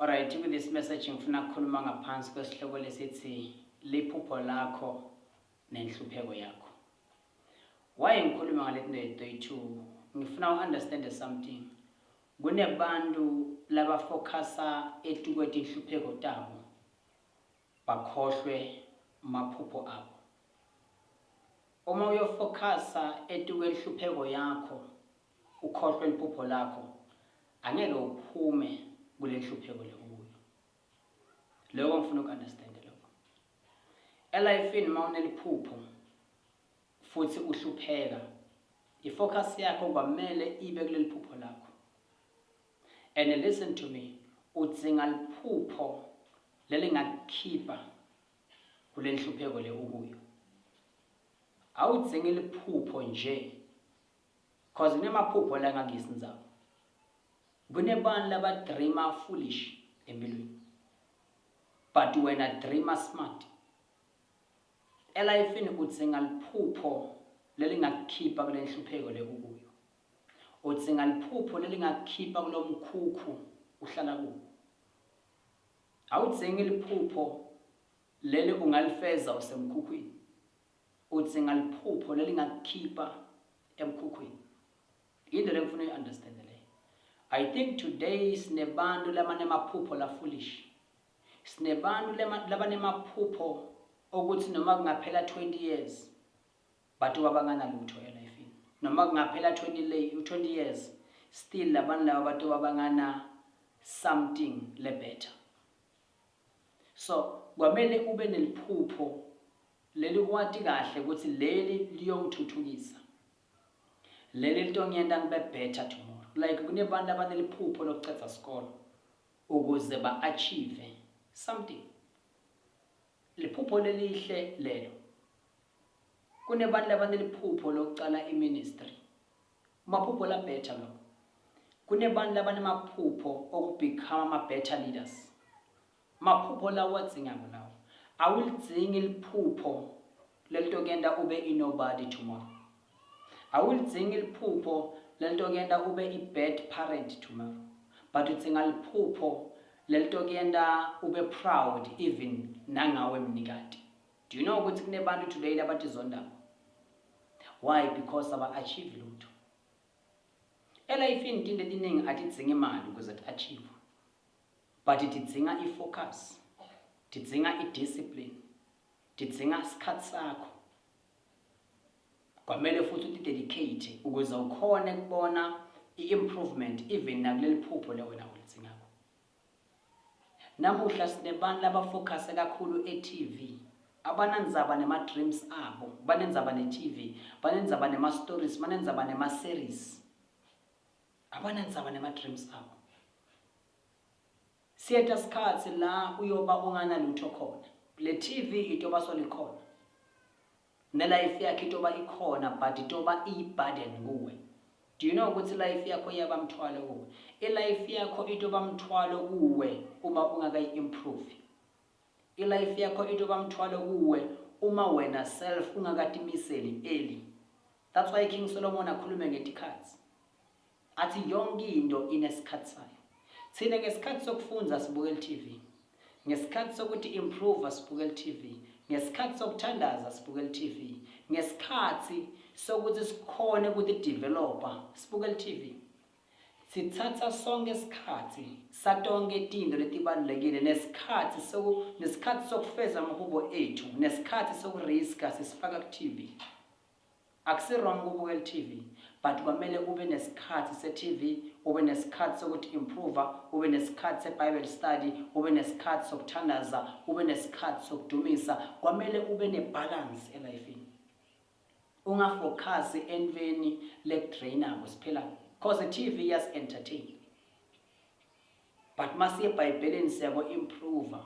Alright, with this message ngifuna ukukhuluma ngaphansi kwesihloko lesithi liphupho lakho nenhlupheko yakho. Why ngikhuluma ngale nto 32? Ngifuna u-understand something. Kunebantu labafokhasa etukwetinhlupheko tabo bakhohlwe maphupho abo. Uma uyofokhasa etukwenhlupheko yakho ukhohlwe liphupho lakho, angeke uphume kule nhlupheko le ukuyo. Lokho ngifuna uku-understand lokho. Elifini uma uneliphupho futhi uhlupheka, i-focus yakho kwamele ibe kuleli phupho lakho. And listen to me, udzinga liphupho lelingakukhipha kule nhlupheko le ukuyo. Awudzingi liphupho nje, cause kunemaphupho la ngakuyisa indzawo. Kunebantu laba-dreama foolish empilweni, but wena dreama smart. Elifini udzinga liphupho lelingakukhipha kule nhlupheko le ukuyo. Udzinga liphupho lelingakukhipha kulo mkhukhu uhlala kuwo. Awudzingi liphupho leli ungalifeza usemkhukhwini. Udzinga liphupho lelingakukhipha emkhukhwini. Into lengifuna uyi-understand leyo. I think today sinebantu labanemaphupho la foolish. Sinebantu labanemaphupho okuthi noma kungaphela 20 years but wabanganalutho elifini. Noma kungaphela 20 years, still labantu laba bantu babangana something le better. So kwamele ube neliphupho leli kwati kahle ukuthi leli liyongithuthukisa. Leli litongiyenta ngibe better tomorrow. Like kunebantu abaneliphupho lokucedza isikolo ukuze ba-achieve something. Liphupho lelihle lelo. Kunebantu labaneliphupho lokucala i-ministry. Maphupho la better lokho. Kunebantu labanemaphupho okubecome ama-better leaders. Maphupho lawo wadzingako lawo. Awulidzingi liphupho lelitokuyenta ube i-nobody tomorrow. Awulidzingi liphupho lelitokuyenta ube i-bad parent tomorrow. But udzinga liphupho lelitokuyenta ube proud even nangawe mnikati. Do you know ukuthi kunebantu today labatizondako? Why? Because aba-achieve lutho. Elifini tinto etiningi atidzingi imali ukuze ti-achieve. But tidzinga i-focus, tidzinga i-discipline, tidzinga isikhathi sakho. Kwamele futhi uti-dedicate ukuze ukhone kubona i-improvement even nakuleli phupho le wena ulidzingako. Namuhla sinebantu labafocuse kakhulu e-TV. Abanandzaba nema-dreams abo, banendzaba ne-TV, banendzaba nema-stories, banendzaba nema-series. Abanandzaba nema-dreams abo. Siyeta sikhatsi la uyoba unganalutho khona. Le TV itoba solikhona. Ne-life yakhe itoba ikhona, but itoba iyi-burden kuwe. Do you know ukuthi life yakho iyaba mthwalo kuwe? I-life yakho itoba mthwalo kuwe uma ungakayi-improve. I-life yakho itoba mthwalo kuwe uma wena self ungakatimiseli early. That's why King Solomon akhulume ngetikhatsi. Athi yonke into inesikhathi sayo. Thina ngesikhathi sokufunda sibukela TV. Ngesikhathi sokuthi improve sibukela TV. Ngesikhathi sokuthandaza sibukela TV. Ngesikhathi sokuthi sikhone ukuthi developer sibukela TV. Sithatha sonke isikhathi satonke tinto letibalulekile nesikhathi soku nesikhathi sokufeza amahubo ethu nesikhathi sokuriska sisifaka ku TV. Akusi wrong ukubukela i-TV, but kwamele ube nesikhathi se-TV, ube nesikhathi sokuthi improve, ube nesikhathi se-Bible study, ube nesikhathi sokuthandaza, ube nesikhathi sokudumisa. Kwamele ube ne-balance elifini. Ungafocus entweni lekudrainako siphela, cause i-TV iyasi-entertain. But masiye eBhayibhelini siyako improve.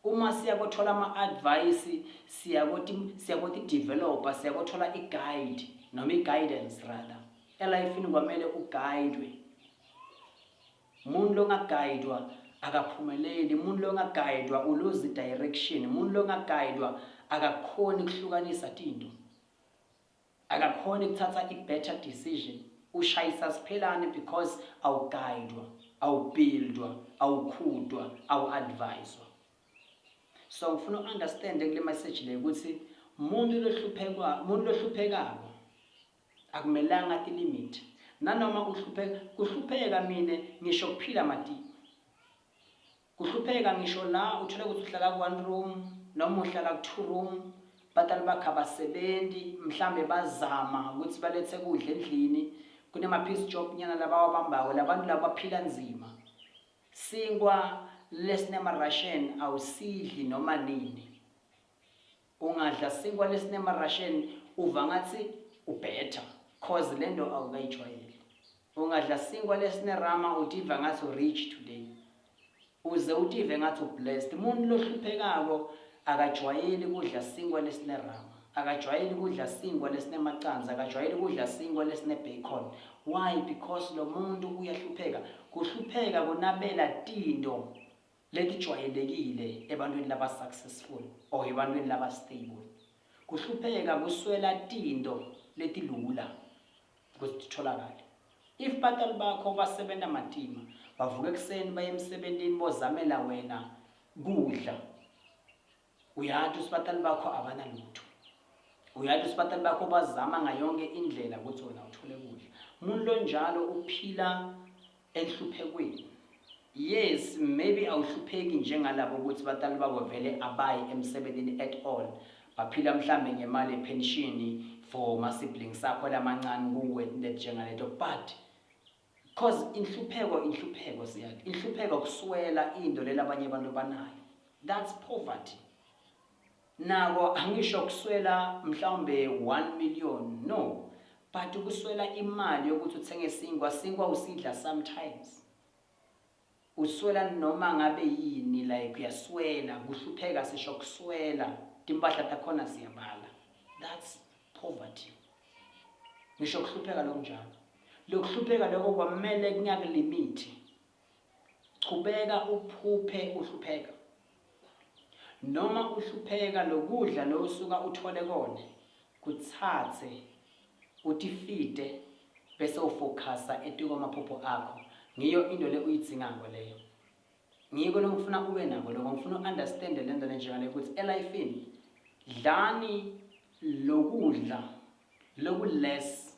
Uma siyakothola ama-advice, siyakoti developer, siyakothola i-guide noma i-guidance rather. Elifini kwamele uguidwe. Umuntu longaguidwa akaphumeleli, umuntu longaguidwa ulose direction, umuntu longaguidwa akakhoni kuhlukanisa tinto. Akakhoni kuthatha i-better decision. Ushayisa siphelane because awuguidwa. Awubuildwa, awukhudwa, awu-adviswa. So ngifuna u-understand kule message le ukuthi umuntu lohluphekwa, umuntu lohluphekako akumelanga ati-limit. Nanoma uhlupheka, kuhlupheka mina ngisho kuphila matima. Kuhlupheka ngisho la uthole ukuthi uhlala ku-one room noma uhlala ku-two room, batali bakho abasebenzi, mhlambe bazama ukuthi balethe kudla endlini, kunema-piece job nyana labawabambako, labantu laba baphila nzima. Sinkwa lesinema-ration awusidli noma nini. Ungadla sinkwa lesinema-ration uva ngathi u-better cause lento awukayijwayeli. Ungadla sinkwa lesinerama utiva ngathi u-rich today. Uze utive ngathi u-blessed. Umuntu lohluphekako akajwayeli kudla sinkwa lesinerama. Akajwayeli kudla sinkwa lesinemacandza, akajwayeli kudla sinkwa lesine-bacon. Why? Because lo muntu uyahlupheka. Kuhlupheka kunabela tinto letijwayelekile ebantwini laba successful or ebantwini laba stable. Kuhlupheka kuswela tinto letilula ukuthi titholakale. If batali bakho basebenza matima, bavuka ekuseni baye emsebentini bozamela wena kudla. Uyati ukuthi batali bakho abanalutho. Uyati ukuthi batali bakho bazama ngayonke indlela ukuthi wena uthole kudla. Umuntu lonjalo uphila enhluphekweni. Yes, maybe awuhlupheki njengalabo ukuthi batali babo vele abayi emsebenzini at all. Baphila mhlambe ngemali yepension for ma siblings akho lamancane kuwe njengaleto, but cause inhlupheko, inhlupheko siyathi inhlupheko kuswela into lela abanye abantu banayo. That's poverty. Nako angisho kuswela mhlawumbe 1 million, no, but ukuswela imali yokuthi uthenge sinkwa, sinkwa usidla sometimes. Uswela noma ngabe yini, like uyaswela, kuhlupheka sisho kuswela, timpahla takhona siyabala. That's poverty. Ngisho kuhlupheka lokunjalo. Lokuhlupheka lokho kwamele kungakulimithi. Chubeka uphuphe uhlupheka. Noma uhlupheka lokudla lo usuka uthole kona kuthathe utifide bese ufocusa etuko amaphupho akho. Ngiyo into le uyidzingako leyo. Ngiko lengifuna ube nako lokho, ngifuna u-understand le nto lenjengale ukuthi elifini dlani lokudla loku less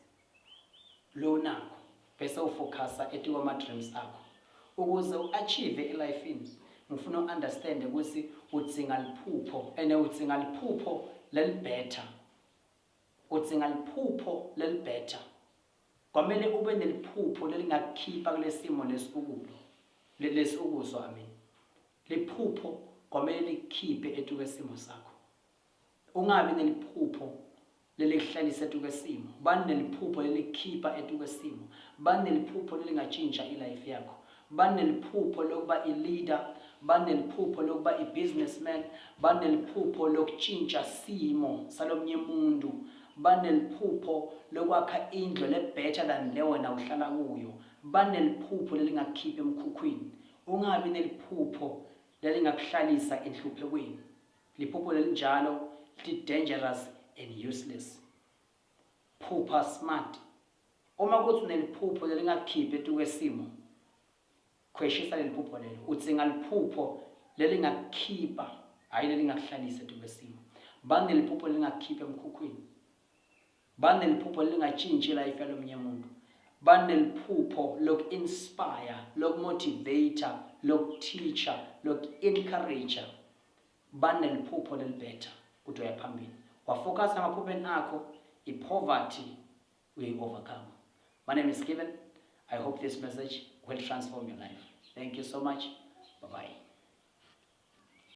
lonakho bese ufocusa etuko ama-dreams akho ukuze u-achieve elifini. Ngifuna u-understand ukuthi udzinga liphupho and udzinga liphupho leli-better, udzinga liphupho leli-better. Kwamele ube neliphupho lelingakukhipha kulesimo lesi ukulo, lesi ukuso, I mean. Liphupho kwamele likukhiphe etuke esimo sakho. Ungabi neliphupho lelikuhlalisa etuke esimo. Bani neliphupho lelikukhipha etuke esimo. Bani neliphupho lelingatshintsha i-life yakho. Bani neliphupho lokuba i-leader, bani neliphupho lokuba i-businessman, bani neliphupho lokutshintsha simo salomnye umuntu, bani neliphupho lokwakha indlu le better than le wena uhlala kuyo. Bani neliphupho lelingakukhipha emkhukhwini. Ungabi neliphupho lelingakuhlalisa enhluphekweni. Liphupho lelinjalo li dangerous and useless. Phupha smart. Uma kuthi uneliphupho lelingakukhiphi etuke esimo, khweshisa leliphupho lelo. Udzinga liphupho lelingakukhipha, hhayi lelingakuhlalisa etuke esimo. Bani neliphupho lelingakukhipha emkhukhwini. Bani neliphupho lelingatshintshi life yalomunye umuntu. Bani neliphupho loku-inspire, lokumotivate, lokuteacher, loku-encourage. Bani neliphupho leli-better ukuthi uya phambili. Wafocus emaphupheni akho, i-poverty uyayi-overcome. My name is Given. I hope this message will transform your life. Thank you so much. Bye-bye.